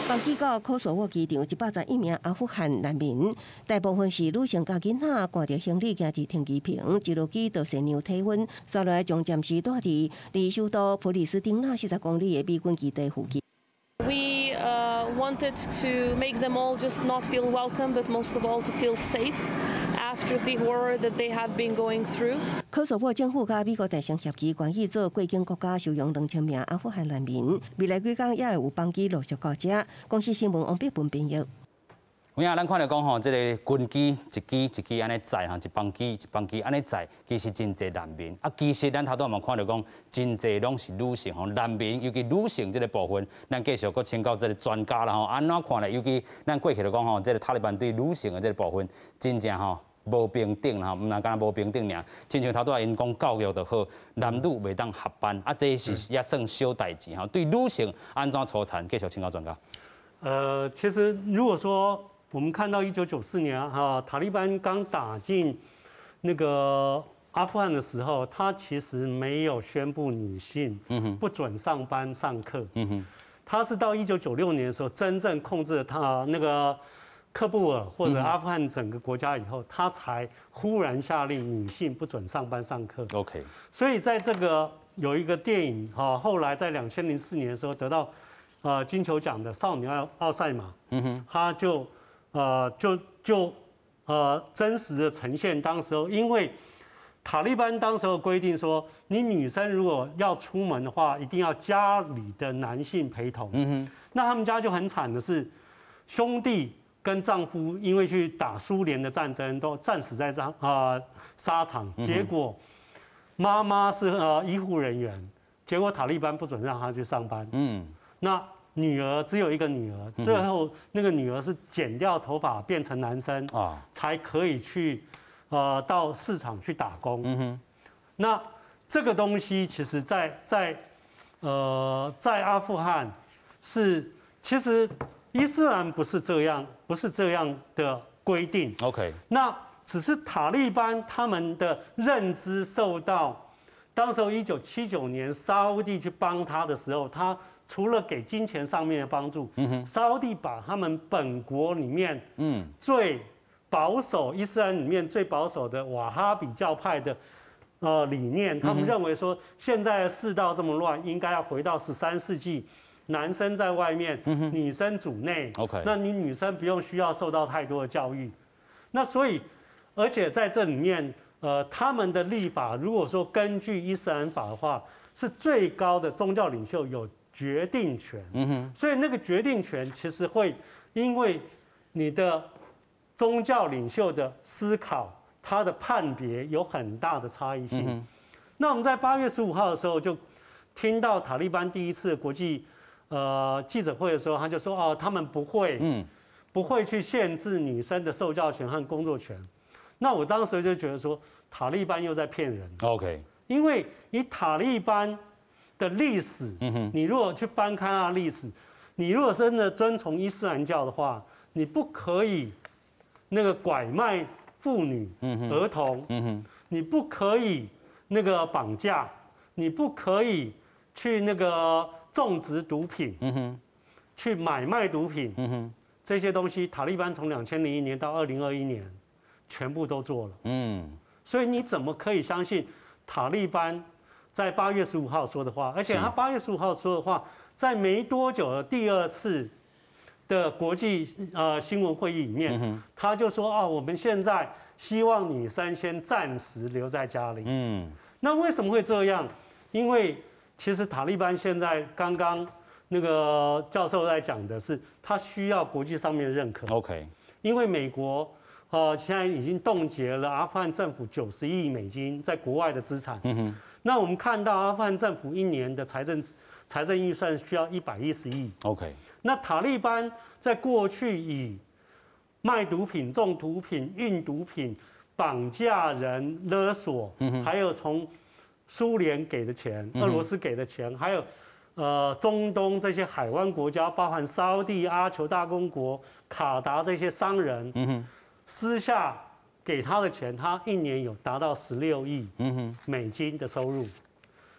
放機到科索沃機場111名阿富汗難民，大部分是女性佮囡仔，攜著行李行佇停機坪，一落機就先量體溫，紲落來將暫時蹛佇離首都普里斯丁納40公里的美軍基地附近。 We wanted to make them all just not feel welcome, but most of all to feel safe after the horror that they have been going through. 科索沃政府佮美國達成協議，願意做過境國家收容2000名阿富汗難民。未來幾工也會有班機陸續到遮。公視新聞王碧文編譯。有影咱看著講吼，這个軍機一機一機按呢載吼，一班機一班機按呢載，其實真濟難民。啊，其實咱頭拄嘛看著講，真濟攏是女性吼，難民尤其女性這个部分，咱繼續閣請教這个專家啦吼，按怎看咧？尤其咱過去就講吼，這个塔利班對女性的這个部分，真正吼無平等啦吼，毋但干焦無平等爾，親像頭拄仔𪜶講教育就好，男女袂當合班，啊，這是也算小代誌吼。對女性按怎摧殘？繼續請教專家。其實如果說我們看到1994年哈，塔利班剛打進那個阿富汗的時候，他其實沒有宣布女性不准上班上課。他是到1996年的時候，真正控制了他那個喀布爾或者阿富汗整個國家以後，他才忽然下令女性不准上班上課。 所以在這個有一個電影哈，後來在2004年的時候得到金球獎的《少女奧賽馬》，他就真實的呈現當時候，因為塔利班當時候規定說，你女生如果要出門的話，一定要家裡的男性陪同。那他們家就很慘的是，兄弟跟丈夫因為去打蘇聯的戰爭，都戰死在沙場，結果媽媽是醫護人員，結果塔利班不准讓她去上班。那女兒只有一個女兒，最後那個女兒是剪掉頭髮變成男生啊，才可以去到市場去打工。那這個東西其實在阿富汗是其實伊斯蘭不是這樣，不是這樣的規定。 那只是塔利班他們的認知受到當時候1979年沙烏地去幫他的時候，他除了給金錢上面的幫助，沙烏地把他們本國裡面最保守伊斯蘭裡面最保守的瓦哈比教派的理念，他們認為說現在的世道這麼亂，應該要回到13世紀，男生在外面，女生主內。 那你女生不用需要受到太多的教育。那所以，而且在這裡面，他們的立法如果說根據伊斯蘭法的話，是最高的宗教領袖有決定權。所以那個決定權其實會因為你的宗教領袖的思考，他的判別有很大的差異性。那我們在8月15號的時候就聽到塔利班第一次國際記者會的時候，他就說哦，他們不會去限制女生的受教權和工作權。那我當時就覺得說，塔利班又在騙人。 因為以塔利班的歷史，你如果去翻看它歷史，你如果真的遵從伊斯蘭教的話，你不可以那個拐賣婦女、兒童，你不可以那個綁架，你不可以去那個種植毒品，去買賣毒品，這些東西，塔利班從2001年到2021年，全部都做了。所以你怎麼可以相信塔利班在八月十五號說的話？而且他八月十五號說的話，在沒多久的第二次的國際新聞會議裡面，他就說啊，我們現在希望女生先暫時留在家裡。那為什麼會這樣？因為其實塔利班現在剛剛那個教授在講的是，他需要國際上面認可。 因為美國現在已經凍結了阿富汗政府90億美金在國外的資產。那我們看到阿富汗政府一年的財政預算需要110億。 那塔利班在過去以賣毒品、種毒品、運毒品、綁架人、勒索，還有從蘇聯給的錢、俄羅斯給的錢，還有中東這些海灣國家，包含沙烏地、阿酋大公國、卡達這些商人，私下給他的錢，他一年有達到16億美金的收入。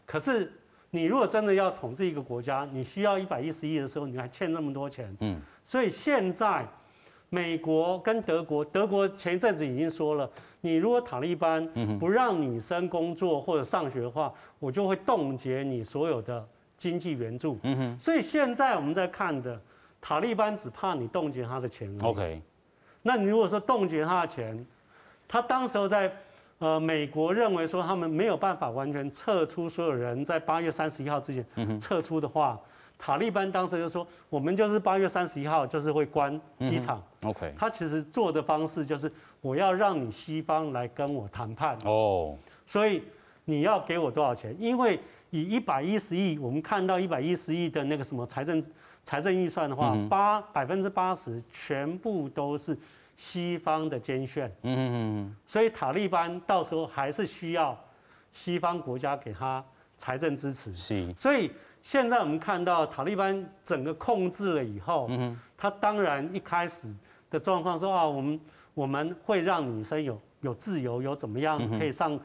可是你如果真的要統治一個國家，你需要一百一十億的時候，你還欠那麼多錢。所以現在美國跟德國，德國前一陣子已經說了，你如果塔利班不讓女生工作或者上學的話，我就會凍結你所有的經濟援助。所以現在我們在看的，塔利班只怕你凍結他的錢。 那你如果說凍結他的錢，他當時候在美國認為說他們沒有辦法完全撤出所有人，在8月31號之前撤出的話，他塔利班当时就说，我们就是8月31号就是会关机场。 他其实做的方式就是我要让你西方来跟我谈判。所以你要给我多少钱？因为以一百一十亿，我们看到一百一十亿的那个什么财政预算的话，80%全部都是西方的捐献。所以塔利班到时候还是需要西方国家给他财政支持。所以现在我们看到塔利班整个控制了以后，他当然一开始的状况说啊，我们会让女生有自由，有怎么样可以上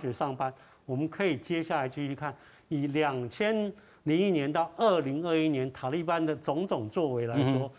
学上班。我们可以接下来继续看，以2001年到2021年塔利班的种种作为来说，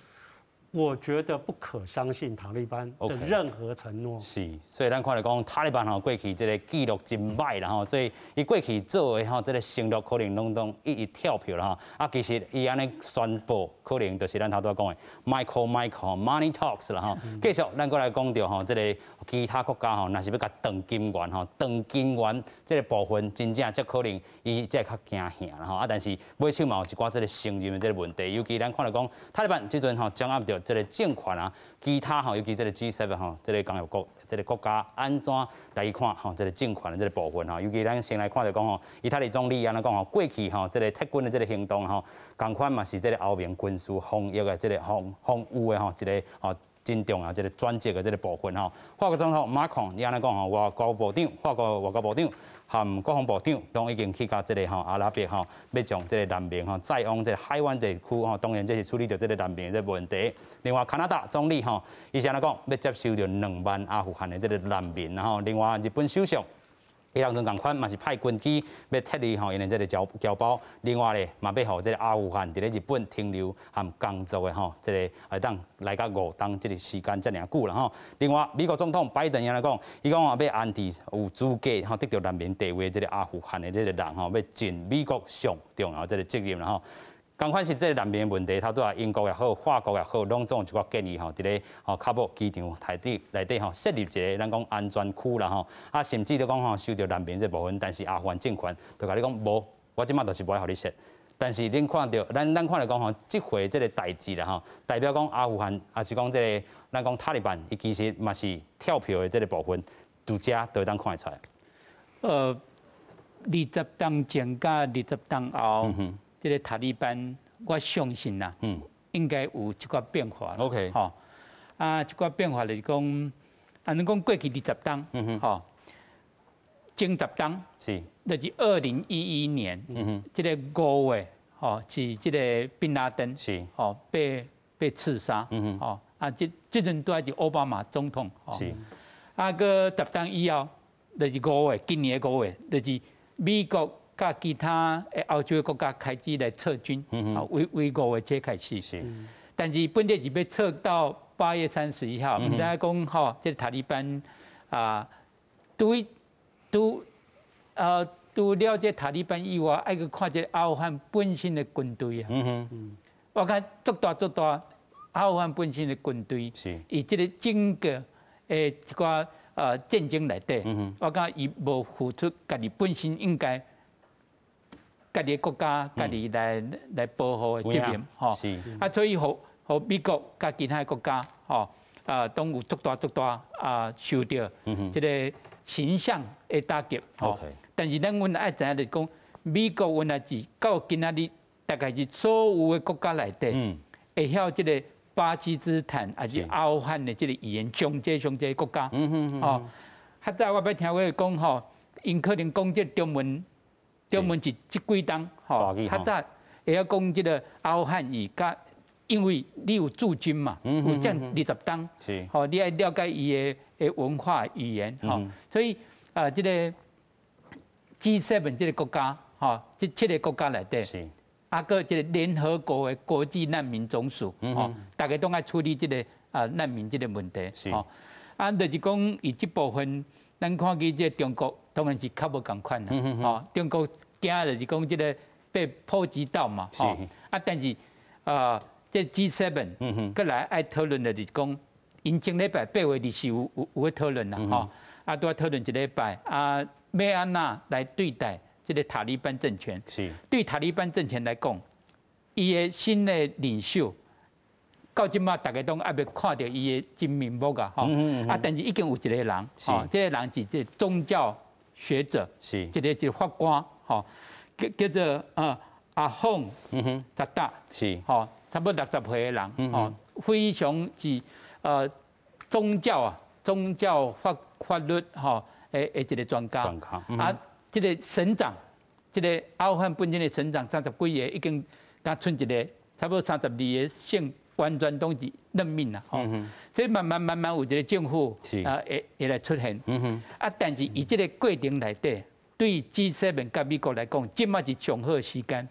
我觉得不可相信塔利班的任何承诺。是，所以咱看著講塔利班吼過去這个記錄真歹啦吼，所以伊過去做的吼這个承諾可能攏總一一跳票啦吼。啊，其實伊按呢宣布，可能就是咱頭拄仔講的 Michael Michael Money Talks 啦吼。繼續，咱閣來講著吼，這个其他國家吼，若是欲共斷金援吼，斷金援這个部分，真正才可能伊才會較驚嚇啦吼。啊，但是尾手嘛有一寡這个承認的這个問題，尤其咱看著講塔利班這陣吼掌握著這个政權啊，其他吼，尤其這个 G7 吼，這个工業國這个國家按怎來看吼，這个政權的這个部分吼，尤其咱先來看著講吼，意大利總理按怎講吼，過去吼這个撤軍的這个行動吼，仝款嘛是這个歐盟軍事防疫的這个防禦的吼，一个吼真重要這个轉折的這个部分吼。法國總統馬克龍伊按怎講吼，外交部長，法國外交部長和國防部長攏已經去共這个吼阿拉伯吼，欲將這个難民吼載往這个海灣地區吼，當然這是處理著這个難民的這個問題。另外，加拿大總理吼，伊是按怎講，欲接受著2萬阿富汗的這个難民，然後另外日本首相伊當陣仝款嘛是派軍機欲撤離吼，𪜶的這个僑胞。另外咧，嘛欲予這个阿富汗佇咧日本停留和工作的吼，這个會當來到5冬這个時間遮爾久啦吼。另外，美國總統拜登按怎講，伊講吼欲安置有資格吼得著難民地位的這个阿富汗的這个人吼，欲盡美國上重要這个責任啦吼。仝款是這个難民的問題，頭拄仔英國也好，法國也好，攏總有一寡建議吼，佇咧吼喀布爾機場內底吼設立一个咱講安全區啦吼，啊，甚至都講吼收著難民這部分，但是阿富汗政權就共你講無，我這馬就是無愛予你設。但是恁看著，咱看著講吼，這回這个代誌啦吼，代表講阿富汗，抑是講這个咱講塔利班，伊其實嘛是跳票的這个部分，佇遮都會當看會出來。20冬前佮20冬後，這个塔利班，我相信啦，應該有一寡變化。 吼，啊，一寡變化就是講，按呢講過去二十冬，吼，前十冬，就是2011年，這个5月，吼，是這个賓拉登，吼，被刺殺，吼，啊，這陣拄仔是奧巴馬總統，啊，閣十冬以後，就是五月，今年的五月，就是美國佮其他的歐洲國家開始來撤軍，啊，為5月這開始。但是本來是欲撤到8月31號，毋知影講吼，這个塔利班啊，對對啊，除了這塔利班以外，愛閣看這个阿富汗本身的軍隊啊。我看足大足大，阿富汗本身的軍隊，伊這个整個的一寡戰爭內底，我感覺伊無付出家己本身應該家己國家家己來保護的責任，吼。啊，所以予美國佮其他國家，吼啊，攏有足大足大啊受著這个形象的打擊，吼。但是咱阮愛知影就是講，美國原來是到今仔日，大概是所有的國家內底，會曉這个巴基斯坦抑是阿富汗的這个語言上濟上濟國家，吼。較早我捌聽過講吼，𪜶可能講這中文。中文是這幾冬，吼，較早會曉講這个阿富汗語，佮因為你有駐軍嘛，有這20冬，吼，你愛了解伊的文化語言，吼，所以啊，這个 G7 這个國家，吼，這七个國家內底，啊，閣這个聯合國的國際難民總署，吼，大家攏愛處理這个啊難民這个問題，吼，啊，就是講伊這部分，咱看見這个中國當然是較無仝款啦，吼，中國驚就是講這个被波及到嘛，吼，啊，但是啊，這 G7 閣來愛討論的就是講，𪜶前禮拜8月20有咧討論啦，吼，啊，拄仔討論一禮拜，啊，欲按怎來對待這个塔利班政權？對塔利班政權來講，伊的新的領袖，到這馬大家攏猶未看著伊的真面目啊！吼，啊，但是已經有一個人，吼，這個人是這個宗教學者，一個法官，吼，叫做阿洪扎達，吼，差不多60歲的人，吼，非常是宗教啊，宗教法律吼的一個專家，啊，這個省長，這個阿富汗本身的省長三十幾個已經敢賰一個，差不多32個省完全攏是任命啦，吼，所以慢慢慢慢有一個政府啊會來出現，啊，但是伊這個過程內底，對 G7 佮美國來講，這馬是上好的時間，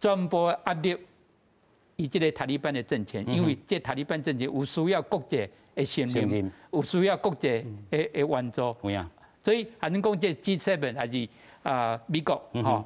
全部壓力伊這個塔利班的政權，因為這塔利班政權有需要國際的承認，有需要國際的援助，所以按呢講，這 G7 還是啊美國吼，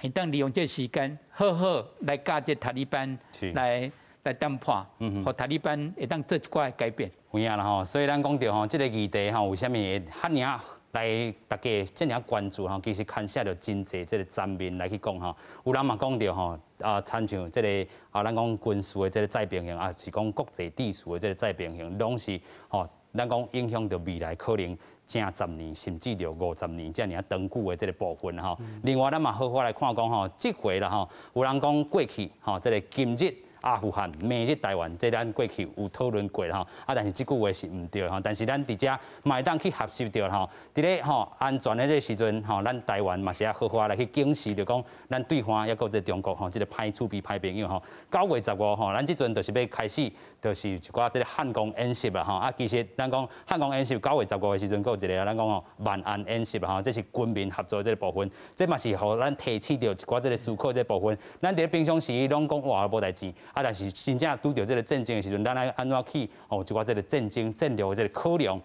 會當利用這個時間，好好來佮這塔利班來談判，予塔利班會當做一寡改變。有影啦吼，所以咱講著吼，這個議題吼，為啥物會遐爾來大家這爾關注吼？其實牽涉著真濟這個層面來去講吼。有人嘛講著吼，啊，親像這個啊，咱講軍事的這個再平衡，抑是講國際秩序的這個再平衡，攏是吼，咱講影響著未來可能正十年，甚至著50年遮爾長久的這個部分吼。另外，咱嘛好好來看講吼，這回啦吼，有人講過去吼，這個今日阿富汗，明日台灣，這咱過去有討論過吼，啊，但是這句話是毋對吼，但是咱佇遮嘛會當去學習著吼，佇咧吼安全的這個時陣吼，咱台灣嘛是愛好好來去警示著講，咱對岸抑閣這中國吼，這個歹厝邊歹朋友吼，9月15吼，咱這陣就是欲開始，就是一寡這個漢光演習啦吼，啊，其實咱講漢光演習9月15的時陣，閣有一個咱講吼萬安演習吼，這是軍民合作這個部分，這嘛是予咱提醒著一寡這個思考這個部分。咱佇咧平常時攏講哇無代誌。啊！但是真正拄著這個戰爭的時陣，咱愛按怎去哦？一寡這個戰爭戰略的這個考量，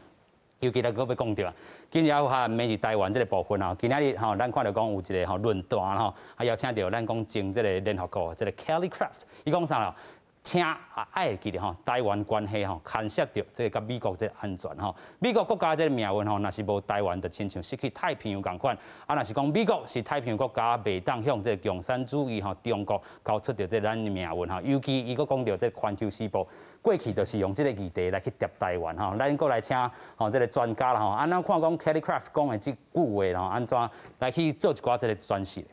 尤其咱閣欲講著啊，今日阿富汗，明日台灣這個部分吼，今仔日吼，咱看著講有一個吼論壇吼，啊邀請著咱講前這個聯合國這個 Kelly Craft，伊講啥啦？請啊愛會記得吼，台灣關係吼，牽涉著這個佮美國這個安全吼。美國國家這個命運吼，若是無台灣，就親像失去太平洋仝款。啊，若是講美國是太平洋國家，袂當向這個共產主義吼中國交出著這咱的命運吼。尤其伊閣講著這個環球時報，過去就是用這個議題來去疊台灣吼。咱閣來請吼這個專家啦吼，按怎看講 Kelly Craft 講的這句話吼，按怎來去做一寡這個詮釋？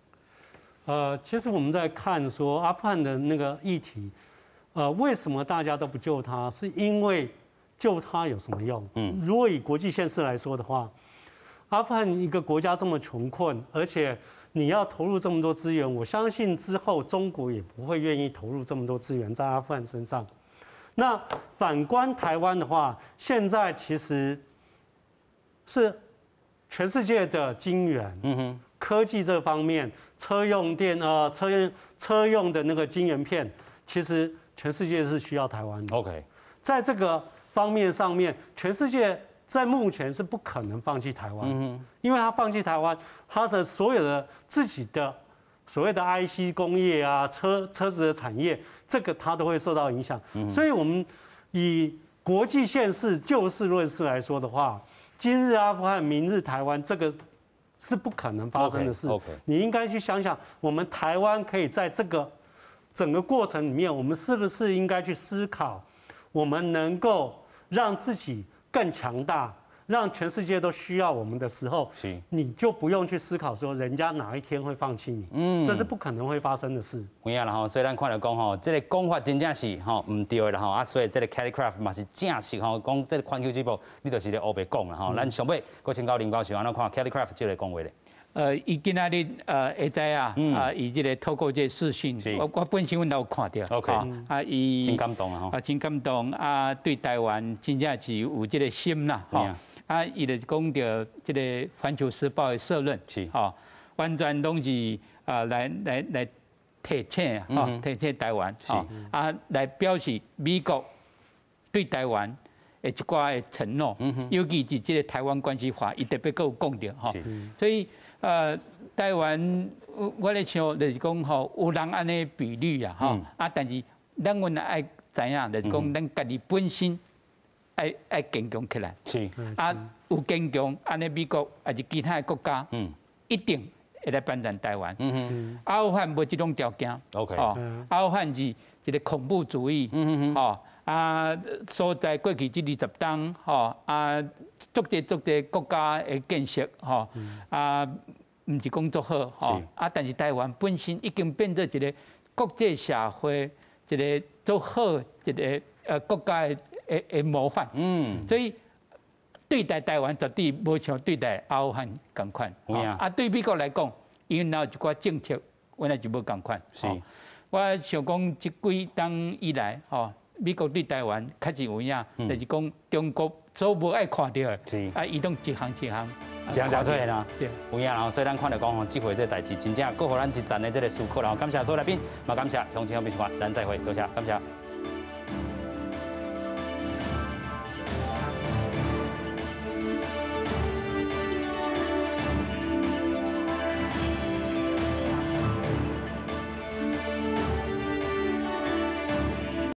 其實我們在看說阿富汗的那個議題。為什麼大家都不救他？是因為救他有什麼用？如果以國際現實來說的話，阿富汗一個國家這麼窮困，而且你要投入這麼多資源，我相信之後中國也不會願意投入這麼多資源在阿富汗身上。那反觀台灣的話，現在其實是全世界的晶圓，科技這方面，車用電啊，車用的那個晶圓片，其實全世界是需要台灣的。 在這個方面上面，全世界在目前是不可能放棄台灣，因為他放棄台灣，他的所有的自己的所謂的 IC 工業啊，車子的產業，這個他都會受到影響。所以，我們以國際現實就事論事來說的話，今日阿富汗，明日台灣，這個是不可能發生的事。 你應該去想想，我們台灣可以在這個整個過程裡面，我們是不是應該去思考，我們能夠讓自己更強大，讓全世界都需要我們的時候，你就不用去思考說人家哪一天會放棄你，這是不可能會發生的事。有影啦吼，所以咱看著講吼，這個講法真正是吼毋對的啦吼，啊，所以這個 Kelly Craft 嘛是正式吼講這個環球時報，你就是咧烏白講啦吼。咱上尾，閣請教林教授按怎看 Kelly Craft 這個講話咧？伊今仔日下晝啊，啊，伊這個透過這個視訊，我本身阮都有看著。 啊，伊真感動啊！啊，真感動啊，對台灣真正是有這個心啦，吼。啊，伊就是講著這個《環球時報》的社論，吼，完全攏是啊，來提醒啊，吼，提醒台灣，吼，啊，來表示美國對台灣的一寡的承諾，尤其是這個台灣關係法，伊特別閣有講著吼，所以台灣，我咧想就是講吼，有人按呢比喻啊，吼，啊，但是咱阮愛知影，就是講咱家己本身愛堅強起來，啊，有堅強，按呢美國抑是其他的國家，一定會來幫贊台灣。阿富汗無這種條件。哦，阿富汗是一個恐怖主義。哦，啊，所在過去這20冬，吼，啊，足濟足濟國家的建設，吼，啊，毋是講足好，吼，啊，但是台灣本身已經變做一個國際社會一個足好一個國家的模範。所以對待台灣絕對無像對待阿富汗仝款。啊，對美國來講，𪜶有一寡政策，原來就無仝款。我想講，這幾冬以來，吼，美國對台灣確實有影，就是講中國所無愛看著的，啊，伊攏一項一項，一項一項出現啊。對，有影啦，所以咱看著講吼，這回這代誌真正閣予咱一層的這个思考啦。感謝所有來賓，嘛感謝鄉親鄉民，咱再會，多謝，感謝。